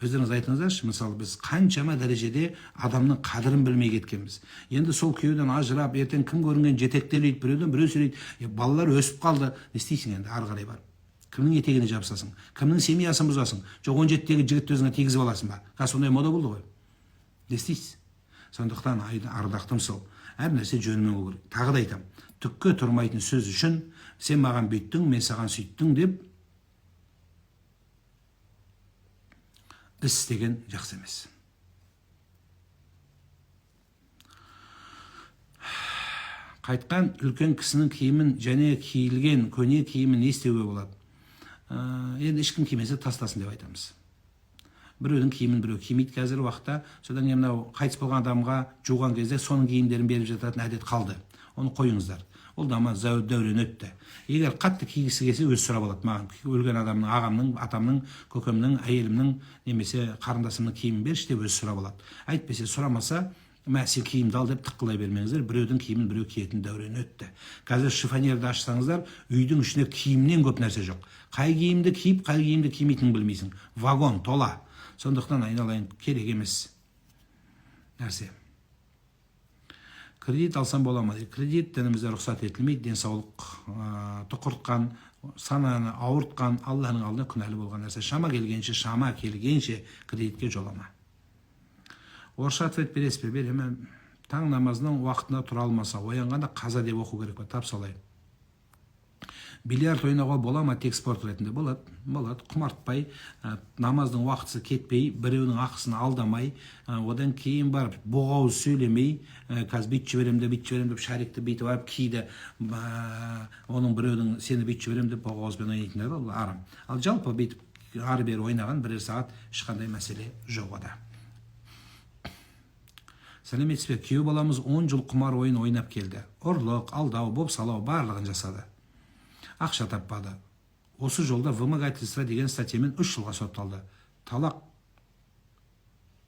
Өздеріңіз айтыңыздаршы, мысалы, біз қаншама дәрежеде адамның қадірін білмей кеткенбіз. Енді сол күйеуден ажырап, ертең кім көрінген жетектелейді, біреуден біреу сөйлейді. Балалар өсіп қалды, не істейсің енді ары қарай барып? Кімнің етегіне жабысасың? Кімнің семьясын бұзасың? Жоқ, 17-тегі жігітті өзіңе тигізіп аласың ба? Қазір сондай мода болды ғой. Не істейсіз? Сондықтан ардақтым сол. Әр нәрсе жөнімен болу керек. Тағы да айтамын, түкке тұрмайтын сөз үшін сен маған бүйттің, мен саған сөйттің деп іс істеген жақсы емес. Қайтқан үлкен кісінің киімін және киілген көне киімін не істеуге болады? Енді ешкім кимесе тастасын деп айтамыз. Біреудің киімін біреу кимейді қазіргі уақытта. Содан кейін мынау қайтыс болған адамға жуған кезде соның киімдерін беріп жататын әдет қалды. Оны қойыңыздар. Ол дама дәурен өтті. Егер қатты кигісі келсе өзі сұрап алады. Маған өлген адамның, ағамның, атамның, көкемнің, әйелімнің немесе қарындасымның киімін берші деп өзі сұрап алады. Әйтпесе сұрамаса, мә сен киімді ал деп тыққылай бермеңіздер. Біреудің киімін біреу киетін дәурен өтті. Қазір шифонерді ашсаңыздар, үйдің ішінде киімнен көп нәрсе жоқ. Қай киімді киіп, қай киімді кимейтінін білмейсің. Вагон тола. Сондықтан айналайын, керек емес нәрсе. Кредит алсам бола ма? Кредит дінімізде рұқсат етілмейді. Денсаулық тұқыртқан, сананы ауыртқан, Алланың алдында күнәлі болған нәрсе. Шама келгенше, шама келгенше кредитке жолама. Орысша ответ бересіз бе? Беремін. Таң намазының уақытына тұра алмаса, оянғанда қаза деп оқу керек пе? Тап солай. Бильярд ойнауға бола ма тек спорт ретінде? Болады, болады. Құмартпай, намаздың уақытысы кетпей, біреудің ақысын алдамай, одан кейін барып боғауыз сөйлемей, қазір бүйтіп жіберем деп, бүйтіп жіберем деп шарикті бүйтіп алып киді, оның біреудің сені бүйтіп жіберем деп боғауызбен ойнайтындар ол арам. Ал жалпы бүйтіп ары бері ойнаған бірер сағат ешқандай мәселе жоқ ода. Сәлеметсіз бе? Күйеу баламыз 10 жыл құмар ойын ойнап келді. Ұрлық, алдау, бопсалау барлығын жасады. Ақша таппады. Осы жолда вымогательство деген статьямен 3 жылға сотталды. Талақ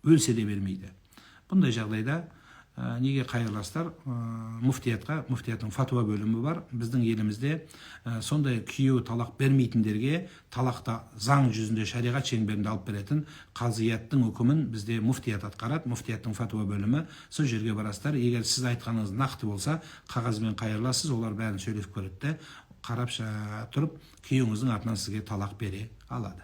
өлсе де бермейді. Бұндай жағдайда неге қайырласыздар? Муфтиятқа, муфтияттың фатуа бөлімі бар. Біздің елімізде сондай күйеуі талақ бермейтіндерге талақты заң жүзінде шариғат шеңберінде алып беретін қазияттың үкімін бізде муфтият атқарады. Муфтияттың фатуа бөлімі, сол жерге барасыздар. Егер сіз айтқаныңыз нақты болса, қағазбен қайырласыз, олар бәрін сөйлесіп көреді де, қарап тұрып күйеуіңіздің атынан сізге талақ бере алады.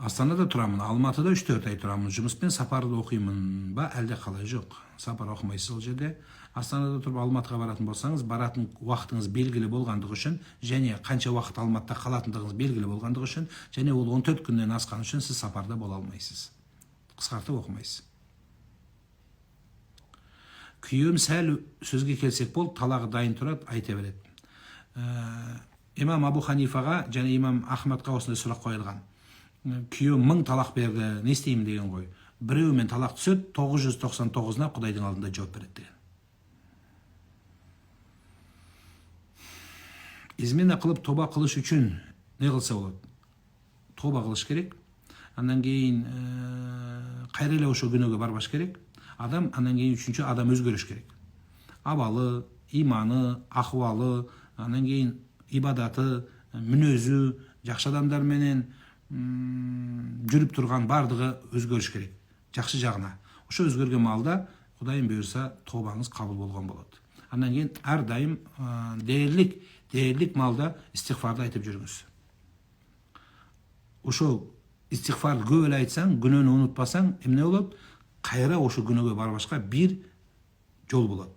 Астанада тұрамын, Алматыда 3-4 ай тұрамын. Жұмыспен сапарды оқимын ба, әлде қалай? Жоқ, сапар оқымайсыз ол жерде. Астанада тұрып Алматыға баратын болсаңыз, баратын уақытыңыз белгілі болғандығы үшін және қанша уақыт Алматыда қалатындығыңыз белгілі болғандығы үшін және ол 14 күннен асқан үшін сіз сапарда бола алмайсыз. Қысқартып оқымайсыз. Күйеуім сәл сөзге келсек бол, талағы дайын тұрады, айта береді. Имам Абу Ханифаға және имам Ахмадқа осындай сұрақ қойылған. Күйеуім 1000 талақ берді, не істеймін деген ғой. Біреуімен талақ түседі, 999-на Құдайдың алдында жауап береді деген. Измена қылып тоба қылыш үшін не қылса болады? Тоба қылыш керек. Андан кейін кайра эле ошо күнөөгө барбаш керек. Адам андан кейін үчүнчү адам өзгөрүш керек. Абалы, иманы, ахвалы, андан кейін ибадаты, мүнөзү, жакшы адамдар менен жүрүп турган бардыгы өзгөрүш керек. Жакшы жагына. Ошо өзгөргөн маалда Кудайым буйруса тобаңыз кабыл болгон болот. Андан кийин ар дайым дээрлик маалда истигфарды айтып жүрүңүз. Ошо истигфарды көп эле айтсаң, күнөөнү унутпасаң, эмне болот? Кайра ошо күнөөгө барбашка бир жол болот.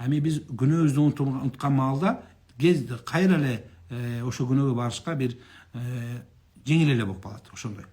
Эми биз күнөөбүздү унуткан маалда кайра эле ошо күнөөгө барышка бир жеңил эле болуп калат ошондой.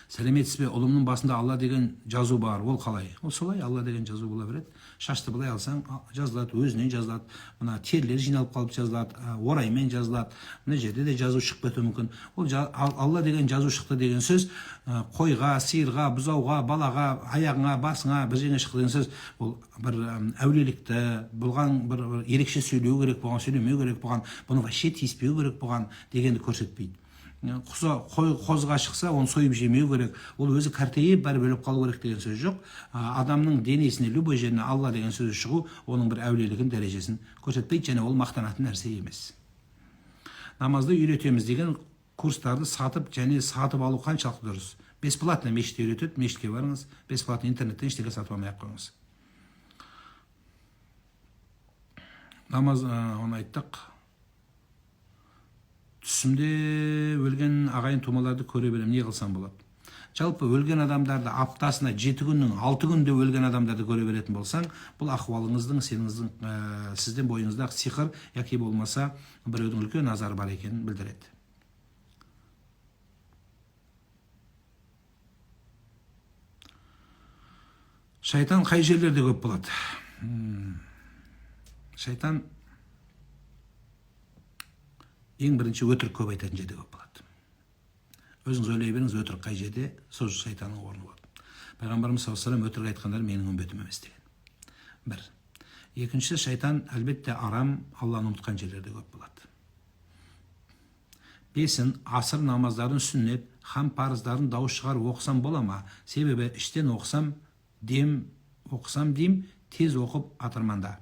Сәлеметсіз бе? Ұлымның басында Алла деген жазу бар. Ол қалай? Ол солай, Алла деген жазу бола береді. Шашты былай алсаң, жазылады, өзінен жазылады. Мына терілер жиналып қалып жазылады, ораймен жазылады. Мына жерде де жазу шығып кетуі мүмкін. Ол Алла деген жазу шықты деген сөз, қойға, сиырға, бұзауға, балаға, аяғыңа, басыңа бір жеріне шықты деген сөз. Ол бір әулиелікті, бұған бір ерекше сөйлеу керек болған, сөйлемеу керек болған, бұны вообще тиіспеу керек болған дегенді көрсетпейді. Қозыға шықса, оны сойып жемеу керек, ол өзі кәртейіп бәрі өліп қалу керек деген сөз жоқ. Адамның денесіне, любой жеріне Алла деген сөзі шығу, оның бір әулиелігін дәрежесін көрсетпейді және ол мақтанатын нәрсе емес. Намазды үйретеміз деген курстарды сатып және сатып алу қаншалықты дұрыс? Бесплатно мешітте үйретеді, мешітке барыңыз, бесплатно интернеттен ештеңе сатып алмай ақ қойыңыз. Намаз, оны айттық. Түсімде өлген ағайын тумаларды көре беремін, не қылсам болады? Жалпы өлген адамдарды аптасына 7 күннің 6 күнде өлген адамдарды көре беретін болсаң, бұл ахуалыңыздың, сеніңіздің, сізден бойыңызда сиқыр яки болмаса біреудің үлкен назары бар екенін білдіреді. Шайтан қай жерлерде көп болады? Шайтан ең бірінші өтірік көп айтатын жерде көп болады. Өзіңіз ойлай беріңіз, өтірік қай жерде, сол шайтанның орны болады. Пайғамбарымыз саллаллаху алейхи вассалам өтірік айтқандар менің үмбетім емес деген. Бір. Екіншісі, шайтан әлбетте арам, Алланы ұмытқан жерлерде көп болады. Бесін, асыр намаздарын сүннет, хам парыздарын дауыс шығарып оқысам бола ма? Себебі іштен оқысам, дем оқысам дейм, тез оқып атырманда.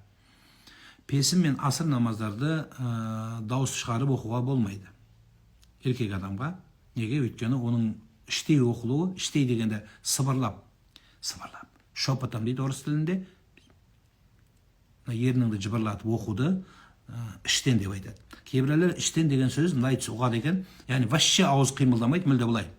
Песін мен асыр намаздарды дауыс шығарып оқуға болмайды. Еркек адамға. Неге? Өйткені оның іштей оқылуы, іштей дегенде сыбырлап, сыбырлап, шепотом дейді орыс тілінде, ерніңді жыбырлатып оқуды іштен деп айтады. Кейбіреулер іштен деген сөз мындай ұғады екен, яғни вообще ауыз қимылдамайды, мүлде былай.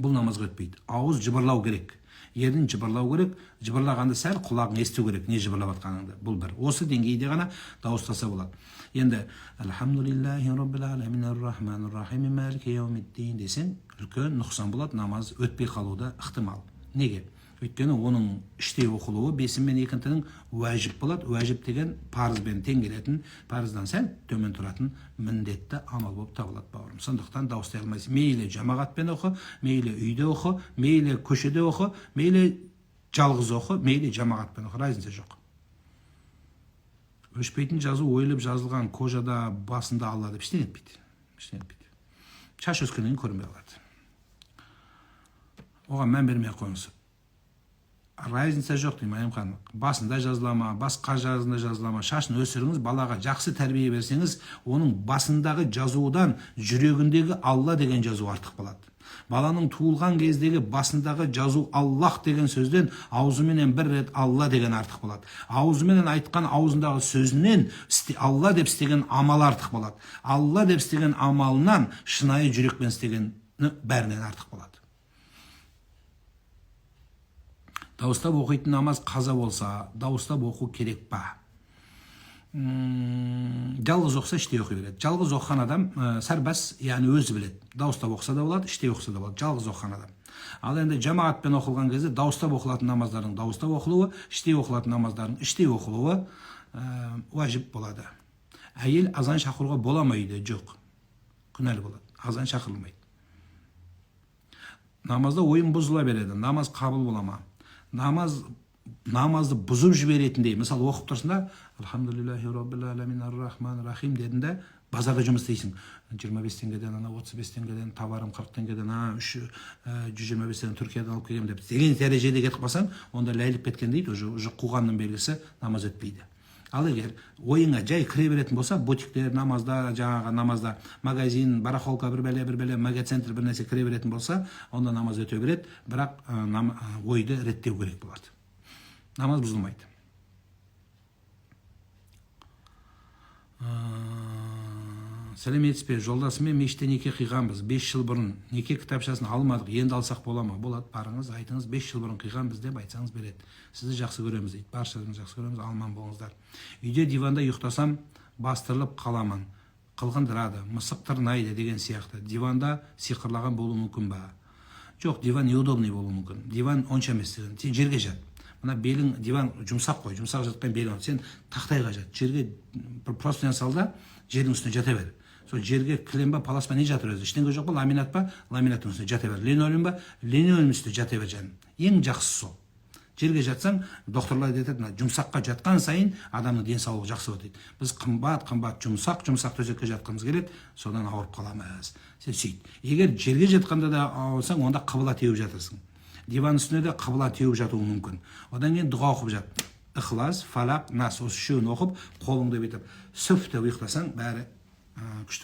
Бұл намазға өтпейді. Ауыз жыбырлау керек. Ерін жыбырлау керек. Жыбырлағанда сәл құлағың есту керек, не жыбырлап жатқаныңды. Бұл бір. Осы деңгейде ғана дауыстаса болады. Енді Альхамдулиллахи роббил аламин ар-рахманир рахим малики яумиддин десең, үлкен нұқсан болады, намаз өтпей қалуы да ықтимал. Неге? Өйткені оның іштей оқылуы бесін мен екінтінің уәжіп болады. Уәжіп деген парызбен тең келетін, парыздан сәл төмен тұратын міндетті амал болып табылады, бауырым. Сондықтан дауыстай алмайсың. Мейлі жамағатпен оқы, мейлі үйде оқы, мейлі көшеде оқы, мейлі жалғыз оқы, мейлі жамағатпен оқы, разница жоқ. Өшпейтін жазу ойылып жазылған кожада басында Алла деп ештеңе етпейді. Ештеңе етпейді. Шаш өскеннен кейін көрінбей қалады. Оған мән бермей ақ қойыңыз. Разница жоқ деймін, Айымхан. Басында жазыла ма, басқа жазында жазыла ма, шашын өсіріңіз, балаға жақсы тәрбие берсеңіз, оның басындағы жазудан жүрегіндегі Алла деген жазу артық болады. Баланың туылған кездегі басындағы жазу Аллах деген сөзден аузыменен бір рет Алла деген артық болады. Аузыменен айтқан аузындағы сөзінен Алла деп істеген амал артық болады. Алла деп істеген амалынан шынайы жүрекпен істегені бәрінен артық болады. Дауыстап оқитын намаз қаза болса, дауыстап оқу керек па? Жалғыз оқыса іштей оқи береді. Жалғыз оқыған адам сәрбас, яғни өзі біледі. Дауыстап оқыса да болады, іштей оқыса да болады. Жалғыз оқыған адам. Ал енді жамағатпен оқылған кезде дауыстап оқылатын намаздардың дауыстап оқылуы, іштей оқылатын намаздардың іштей оқылуы уәжіп болады. Әйел азан шақыруға бола ма үйде? Жоқ. Күнәлі болады. Азан шақырылмайды. Намазда ойын бұзыла береді. Намаз қабыл бола ма? Намазды бұзып жіберетіндей, мысалы оқып тұрсың да, Альхамдулиллахи роббил аламин ар-рахман рахим дедің де, базарда жұмыс істейсің. 25 теңгеден, ана 35 теңгеден, товарым 40 теңгеден, ана 125 теңгеден Түркиядан алып келгенмін деп деген дәрежеде кетіп қалсаң, онда ләйліп кеткен дейді, уже қуғанның белгісі, намаз өтпейді. Ал егер ойыңа жай кіре беретін болса, бутиктер, намазда, жаңағы намазда, магазин, барахолка, бір бәле, бір бәле, мегацентр бір нәрсе кіре беретін болса, онда намаз өте береді, бірақ ойды реттеу керек болады. Намаз бұзылмайды. Сәлеметсіз бе, жолдасыммен мешітте неке қиғанбыз, 5 жыл бұрын неке кітапшасын алмадық, енді алсақ бола ма? Болады, барыңыз, айтыңыз, 5 жыл бұрын қиғанбыз деп айтсаңыз береді. Сізді жақсы көреміз дейді, баршаңызды жақсы көреміз, аман болыңыздар. Үйде диванда ұйықтасам, бастырылып қаламын, қылғындырады, мысық тырнайды деген сияқты. Диванда сиқырлаған болуы мүмкін ба? Жоқ, диван неудобный болуы мүмкін. Диван онша емес, сен жерге жат. Мына белің, диван жұмсақ қой, жұмсақ жатқан белің. Сен тақтайға жат, жерге бір простыня сал да, жердің үстіне жата бер. Сол жерге кілем ба, палас па, не жатыр өзі? Ештеңе жоқ па, ламинат па, ламинаттың үстіне жата бер. Линолеум ба, линолеум үстіне жата бер жаным. Ең жақсысы сол. Жерге жатсаң, докторлар айтады, мына жұмсаққа жатқан сайын адамның денсаулығы жақсы болады дейді. Біз қымбат, жұмсақ, жұмсақ төсекке жатқымыз келеді, содан ауырып қаламыз. Сен сөйт. Егер жерге жатқанда да ауырсаң, онда қыбыла теуіп жатырсың. Диван үстіне де қыбыла теуіп жатуы мүмкін. Одан кейін дұға оқып жат. Ықылас, Фалақ, Нас, осы үшеуін оқып, қолыңды бүйтіп сүф деп ұйықтасаң, бәрі күшті.